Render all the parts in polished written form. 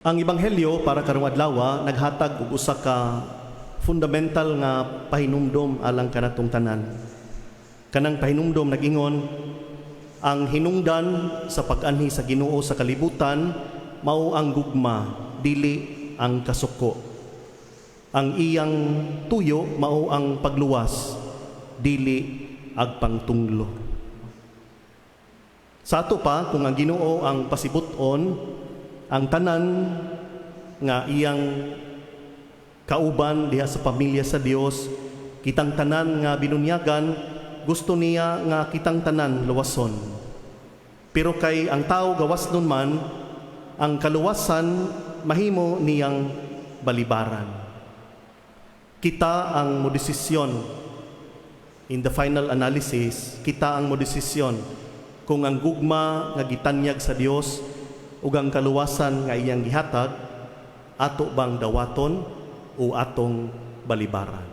Ang Ebanghelyo para karong adlaw naghatag og usa ka fundamental nga pahinumdom alang kanatong tanan. Kanang pahinumdom nag-ingon, ang hinungdan sa pag-anhi sa Ginoo sa kalibutan mao ang gugma, dili ang kasuko. Ang iyang tuyo mao ang pagluwas, dili ang pangtunglo. Sa ato pa, kung ang Ginoo ang pasibut-on, ang tanan nga iyang kauban diha sa pamilya sa Dios, kitang tanan nga binunyagan, gusto niya nga kitang tanan luwason. Pero kay ang tao gawas nun man, ang kaluwasan mahimo niyang balibaran. Kita ang modesisyon. In the final analysis, kita ang modesisyon kung ang gugma nga gitanyag sa Dios ug ang kaluwasan nga iyang gihatag, ato bang dawaton o atong balibaran.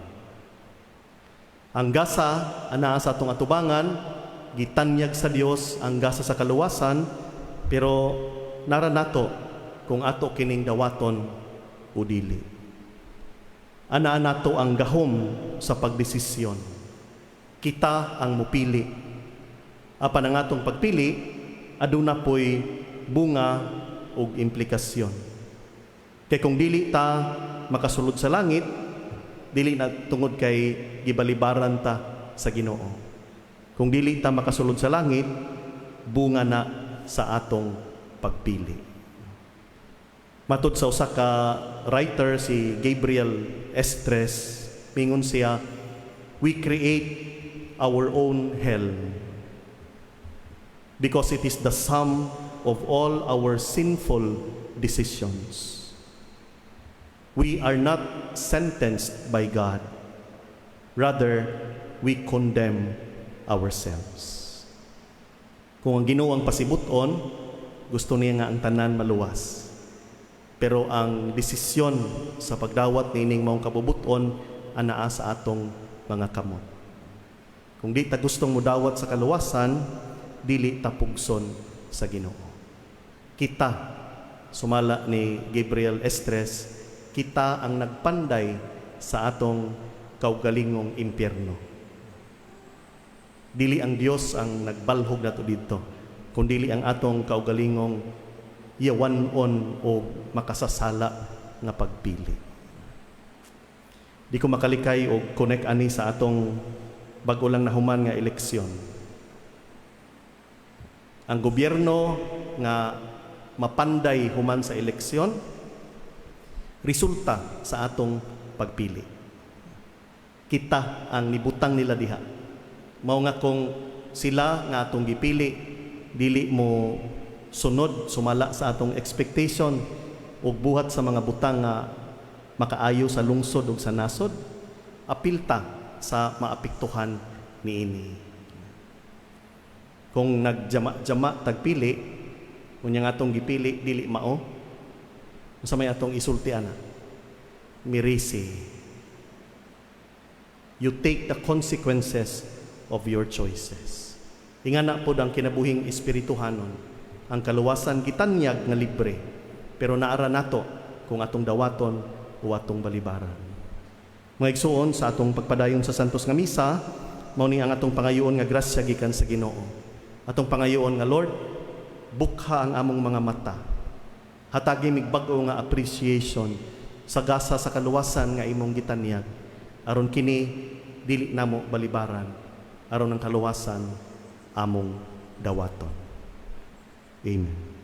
Ang gasa anaa sa atong atubangan, gitanyag sa Dios ang gasa sa kaluwasan, pero nara nato kung ato kining dawaton o dili. Anaa nato ang gahom sa pagdesisyon. Kita ang mupili. Apan ang atong pagpili, aduna po'y bunga ug implikasyon. Kay kung dili ta makasulod sa langit, dili na tungod kay gibalibaran ta sa Ginoo. Kung dili ta makasulod sa langit, bunga na sa atong pagpili. Matud sa usa ka writer, si Gabriel Estres, mingon siya, "We create our own hell because it is the sum of all our sinful decisions. We are not sentenced by God. Rather, we condemn ourselves." Kung ang Ginoo ang pasibut-on, gusto niya nga ang tanan maluwas. Pero ang desisyon sa pagdawat niining maong kabubuton anaa sa atong mga kamot. Kung di ta gustong mudawat sa kaluwasan, dili ta pugson sa Ginoo. Kita, sumala ni Gabriel Estres, kita ang nagpanday sa atong kaugalingong impyerno. Dili ang Dios ang nagbalhog nato didto, kundili ang atong kaugalingong yawan-on o makasasala nga pagpili. Di ko makalikay og connect ani sa atong bag-o lang nahuman nga eleksyon. Ang gobyerno nga mapanday human sa eleksyon, resulta sa atong pagpili. Kita ang nibutang nila diha. Mao nga kung sila nga atong gipili dili mo sunod sumala sa atong expectation ug buhat sa mga butang nga makaayo sa lungsod ug sa nasod, apil ta sa maapektuhan niini. Kung nagjama-jama tagpili, unya nga atong gipili dili mao, unsa may atong isulti ana? Mirisi. You take the consequences of your choices. Ingana pod ang kinabuhing espirituhanon. Ang kaluwasan gitanyag nga libre, pero naara nato kung atong dawaton o atong balibaran. Mga igsuon, sa atong pagpadayon sa Santos nga Misa, mao ni ang atong pangayoon nga grasya gikan sa Ginoo. Atong pangayoon nga, "Lord, bukha ang among mga mata. Hatagi mig bag-o nga appreciation sa gasa sa kaluwasan nga imong gitanyag. Aron kini dili namo balibaran, aron ang kaluwasan among dawaton." Amen.